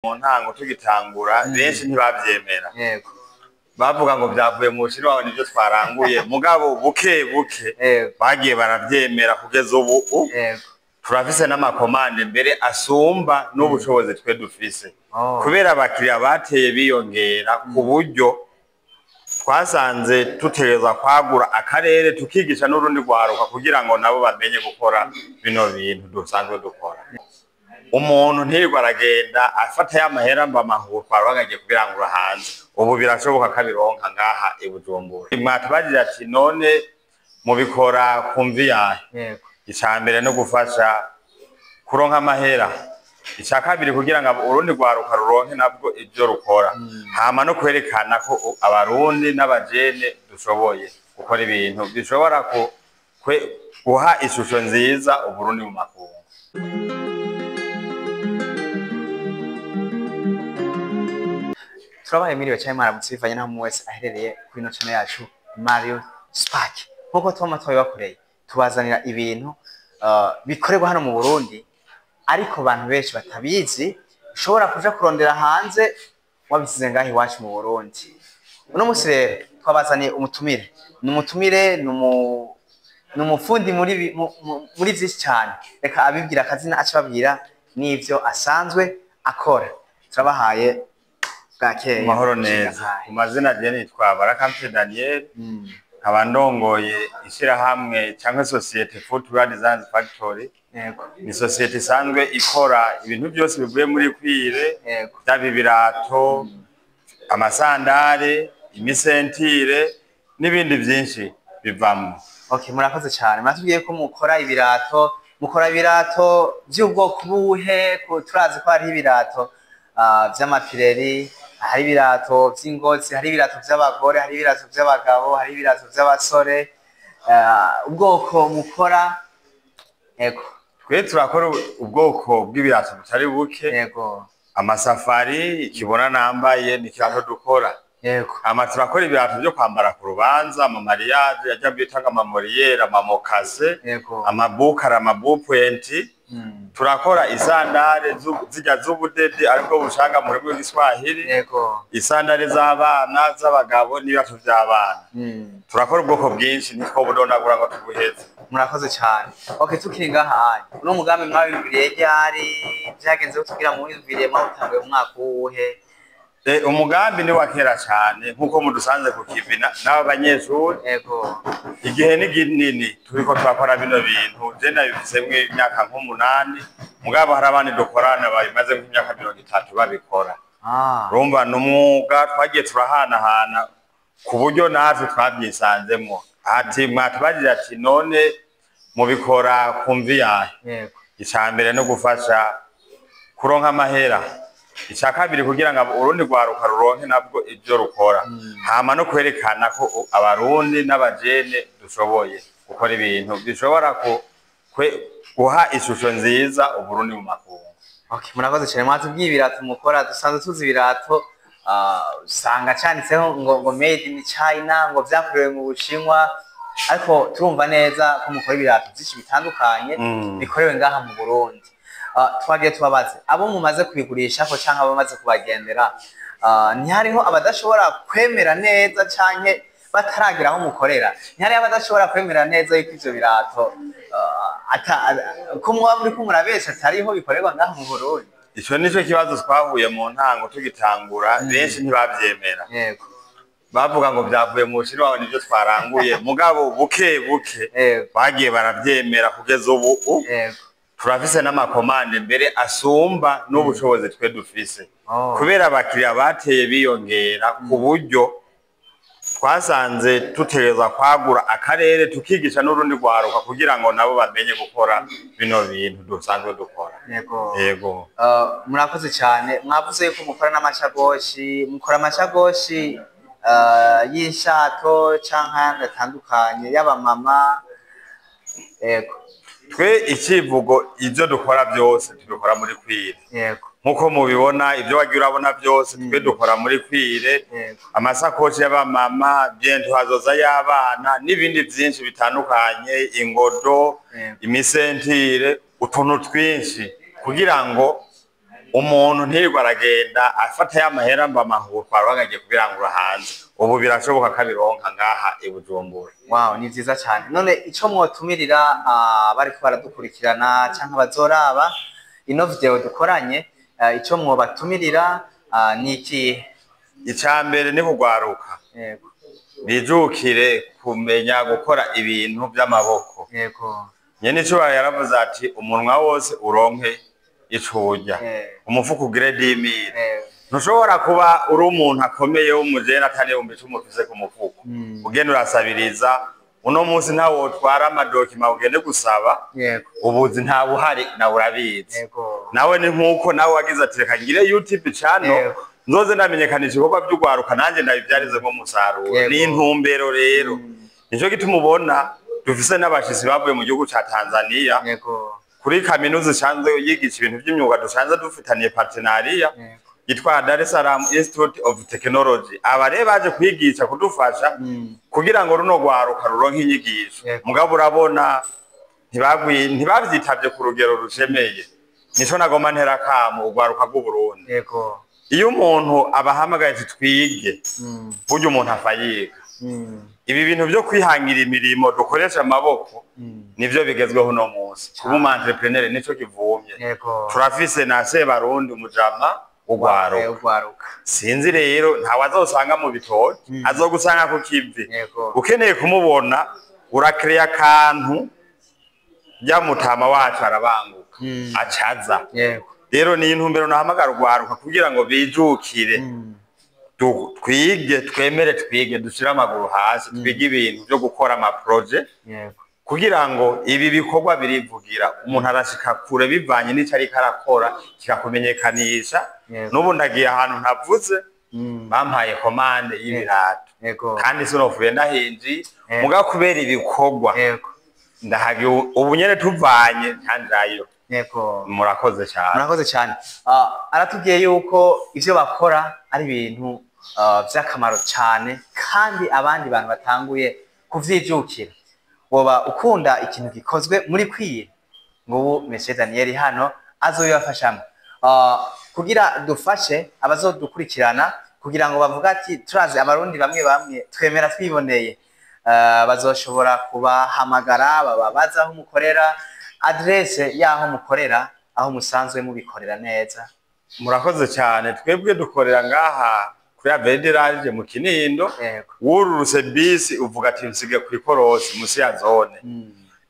Mu ntango tugitangura, benshi ntibavyemera. Yego. Bavuga ngo vyavuye mu Bushinwa, nivyo twaranguye, mugabo buke buke bagiye baravyemera kugeza ubu. Turafise n'ama commandes mbere asumba n'ubushobozi twe dufise, kubera abakiriya bateye biyongera, ku buryo twasanze tutegerezwa kwagura akarere, tukigisha n'urundi rwaruka kugira ngo nabo bamenye gukora bino bintu dusanzwe dukora. Umuntu ntirirwe aragenda afata ya mahera mba amahuru twaronka agiye kubirangura hanze. Ubu birashoboka ko abironka ngaha i Bujumbura. Mwatubajije ati: "None mubikora ku mvi yahe?" Ica mbere no gufasha kuronka amahera, ica kabiri kugira ngo urundi rwaruka ruronke nabwo ivyo rukora, hama no kwerekana ko abarundi n'abajene dushoboye gukora ibintu bishobora guha ishusho nziza Uburundi mu makungu. Turabaye mwiriwe canke mwaramutse, bivanye n'aho umwe wese aherereye kuri ino channel yacu Mario Spark. Nkuko twama twabibakoreye, tubazanira ibintu bikorerwa hano mu Burundi ariko abantu benshi batabizi, ushobora kuja kurondera hanze wabisize ngaho iwacu mu Burundi. Uno musi rero twabazaniye umutumire, ni umutumire, ni umufundi muri vyinshi cane. Reka abibwira akazina, aca ababwira n'ivyo asanzwe akora. Turabahaye bwakeye. Mahoro neza. Ku mazina je nitwa Barakamfite Daniel, nkaba ndongoye ishirahamwe canke société Footwear Designs Factory. Ni société isanzwe ikora ibintu byose bivuye muri cuir, byaba ibirato, amasandare, imisentire n'ibindi byinshi bivamwo. Okay, murakoze cyane. Muratubwiye ko mukora ibirato. Mukora ibirato by'ubwoko buhe? Ko turazi ko hariho ibirato vy'amapireri, hari ibirato vy'ingozi, hari ibirato vy'abagore, hari ibirato vy'abagabo, hari ibirato vy'abasore. Ubwoko mukora, yego? Twe turakora ubwoko bw'ibirato butari buke. Amasafari, ikibona nambaye ni ikirato dukora. Ama turakora ibirato vyo kwambara ku rubanza, ama mariage, ajya bita ama molière, ama mocassins, amabukara, amabupwenti. Turakora isandare zirya z'ubudede, aribwo bushanga mu rurimi rw'Igiswahili, isandare z'abana, z'abagabo n'ibirato vy'abana. Turakora ubwoko bwinshi, nitwo budondagura ngo tubuheze. Murakoze cyane. Okay, tukiri ngaha anya, uno mugambi mwabibwiriye ryari? Vyagenze kugira muwiyumviriye? Mwawutanguye mu mwaka uwuhe? Umugambi ni wa kera cane, nk'uko mudusanze ku kivi n'aba banyeshuri. Igihe ni kinini turiko turakora bino bintu. Je ndabifisemwo imyaka nk'umunani, mugabo hari abandi dukorana babimaze nk'imyaka 30 babikora. Urumva ni umwuga twagiye turahanahana, ku buryo natwe twabyisanzemwo. Ati mwatubajije ati: "None mubikora ku mvi yahe?" Ica mbere no gufasha kuronka amahera, ica kabiri kugira ngo urundi rwaruka ruronke nabwo ivyo rukora, hama no kwerekana ko abarundi n'abajene dushoboye gukora ibintu bishobora guha ishusho nziza Uburundi mu makungu. Okay, murakoze cyane. Mwatubwiye ibirato mukora. Dusanzwe tuzi ibirato, usanga canditseho ngo "made in China", ngo vyakorewe mu Bushinwa, ariko turumva neza ko mukora ibirato vyinshi bitandukanye bikorewe ngaha mu Burundi. Twagiye tubabaze abo mumaze kubigurishako canke abamaze kubagendera. Ntihariho abadashobora kwemera neza, canke bataragira aho mukorera, ntihariho abadashobora kwemera neza yuko ivyo birato ko muba muriko murabesha, atariho bikorerwa ngaha mu Burundi? Ico nico kibazo twahuye mu ntango tugitangura, benshi ntibavyemera. Bavuga ngo vyavuye mu Bushinwa, nivyo twaranguye, mugabo buke buke bagiye baravyemera kugeza ubu. Turafise n'ama commandes mbere asumba n'ubushobozi twe dufise, kubera abakiriya bateye biyongera, ku buryo twasanze tutegerezwa kwagura akarere, tukigisha n'urundi rwaruka kugira ngo nabo bamenye gukora bino bintu dusanzwe dukora. Yego. Murakoze cyane. Mwavuze yuko mukora n'amashakoshi. Mukora amashakoshi y'inshato canke ayandi atandukanye y'abamama, yego? Twe icivugo, ivyo dukora byose tubikora muri cuir. Nkuko mubibona, ibyo wagiye urabona byose twe dukora muri cuir. Amasakoshi y'abamama, bientôt hazoza y'abana n'ibindi byinshi bitandukanye, ingodo, imisentire, utuntu twinshi kugira ngo Umuntu ntirirwe aragenda afata ya mahera mba amahuru twaronka agiye kubirangura hanze. Ubu birashoboka ko abironka ngaha i Bujumbura. Wow, ni vyiza cyane. None ico mwotumirira bariko baradukurikirana canke bazoraba ino video dukoranye, ico mwobatumirira ni ikihe? Ica mbere ni kugwaruka. Bijukire kumenya gukora ibintu vy'amaboko. Nyene ico yaravuze ati umunwa wose uronke ico urya, umufuko ugire 10,000. Ntushobora kuba uri umuntu akomeye w'umujene atari 10,000 ufise ku mufuko. Ugenda urasabiriza, uno munsi ntawe wotwara amadokima ugende gusaba. Ubuzi nta buhari, nawe urabizi. Nawe ni nkuko nawe wagize ati reka ngire YouTube channel, nzoze ndamenyekanisha ibikorwa vy'ugwaruka, nanje ndabivyarizemo umusaruro. Ni intumbero rero. Nico gituma ubona dufise n'abashitsi bavuye mu gihugu ca Tanzania. Kuri kaminuza isanzwe yigisha ibintu vy'imyuga dusanzwe dufitaniye partenariat, yitwa Dar es Salaam Institute of Technology. Aba rero baje kwigisha, kudufasha kugira ngo runo rwaruka ruronke inyigisho. Mugabo urabona ntibavyitavye ku rugero rushemeye. Nico nagomba ntera kamo urwaruka rw'Uburundi. Iyo umuntu abahamagaye ati twige, burya umuntu afa yiga. Ibi bintu vyo kwihangira imirimo dukoresha amaboko nivyo bigezweho uno munsi. Kuba umu entrepreneur nico kivumye. Turafise na Sebarundi umujama ugwaruka. Ugwaruka. Sinzi rero, ntawe azosanga mu bitoki, azogusanga ku kivi. Ukeneye kumubona urakereya akantu rya mutama wacu arabanguka, acaza. Rero ni intumbero nahamagara urwaruka kugira ngo bijukire, twige, twemere twige, dushire amaguru hasi, twige ibintu vyo gukora ama projets, kugira ngo ibi bikorwa birivugira. Umuntu arashika kure bivanye n'ico ariko arakora, kikakumenyekanisha. N'ubu ndagiye ahantu ntavuze, bampaye commande y'ibirato, kandi sinovuye ndahinjiye, muga kubera ibikorwa ndahagiye ubu nyene tuvanye ntanjayo. Murakoze cyane. Murakoze cyane. Aratubwiye yuko ivyo bakora ari ibintu vy'akamaro cyane, kandi abandi bantu batanguye kuvyijukira. Woba ukunda ikintu gikozwe muri cuir, ngubu Monsieur Daniel hano azobibafashamo. Kugira dufashe abazodukurikirana kugira ngo bavuga ati turazi Abarundi bamwe bamwe twemera twiboneye, bazoshobora kubahamagara bababaza aho mukorera, adresse y'aho mukorera, aho musanzwe mubikorera neza. Murakoze cyane. Twebwe dukorera ngaha kuri Avenue mu Kinindo. Wururutse bisi uvuga ati nsige ku ikorosi musi ya zone,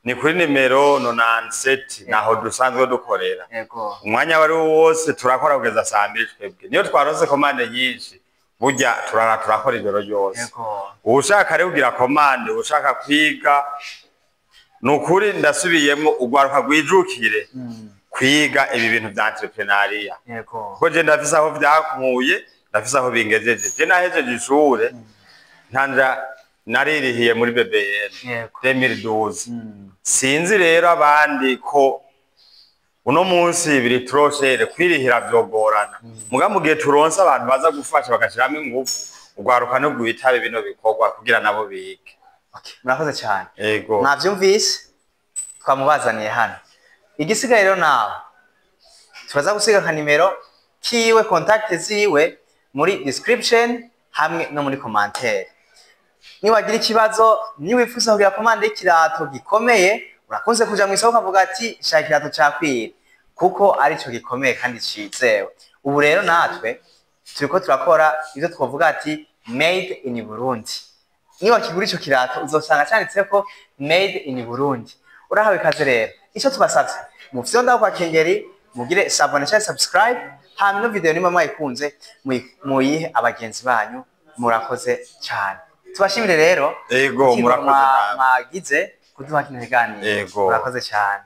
ni kuri nimero 97, naho dusanzwe dukorera. Umwanya wari wo wose turakora kugeza saa 2. Twebwe niyo twaronse commande nyinshi, burya turara turakora ijoro ryose. Uwushaka rero kugira commande, ushaka kwiga, ni ukuri ndasubiyemwo, urwaruka rwijukire kwiga ibi bintu vya entrepreneuriat, kuko je ndafise aho vyankuye, ndafise aho bingejeje. Je nahejeje ishure ntanja naririhiye muri BBN 2012. Sinzi rero abandi ko uno munsi biri trop cher, kwirihira vyogorana. Muga mu gihe turonse abantu baza gufasha bagashiramo ingufu, urwaruka no gwitabe bino bikorwa kugira nabo bige. Okay. Murakoze cyane. Mwavyumvise, twamubazaniye hano. Igisigaye rero nawe turaza gusiga nka nimero kiwe, contact ziwe muri description hamwe no muri commentaire. Niwagira ikibazo, niwifuza kugira commande y'ikirato gikomeye, urakunze kuja mu isoko ukavuga ati shaka ikirato ca cuir kuko arico gikomeye kandi cizewe. Ubu rero natwe turiko turakora ivyo twovuga ati made in Burundi. Niba kigura ico kirato uzosanga canditseko made in Burundi. Urahawe ikaze rero. Ico tubasavye, mufyonda kwa kengeri, mugire s'abonner cyangwa subscribe, hama ino video nimba mwayikunze muyihe abagenzi banyu. Murakoze cyane. Tubashimire rero Ego, ikigo murakoze namwe. mwagize kuduha kino kiganiro. Ego. Murakoze cyane.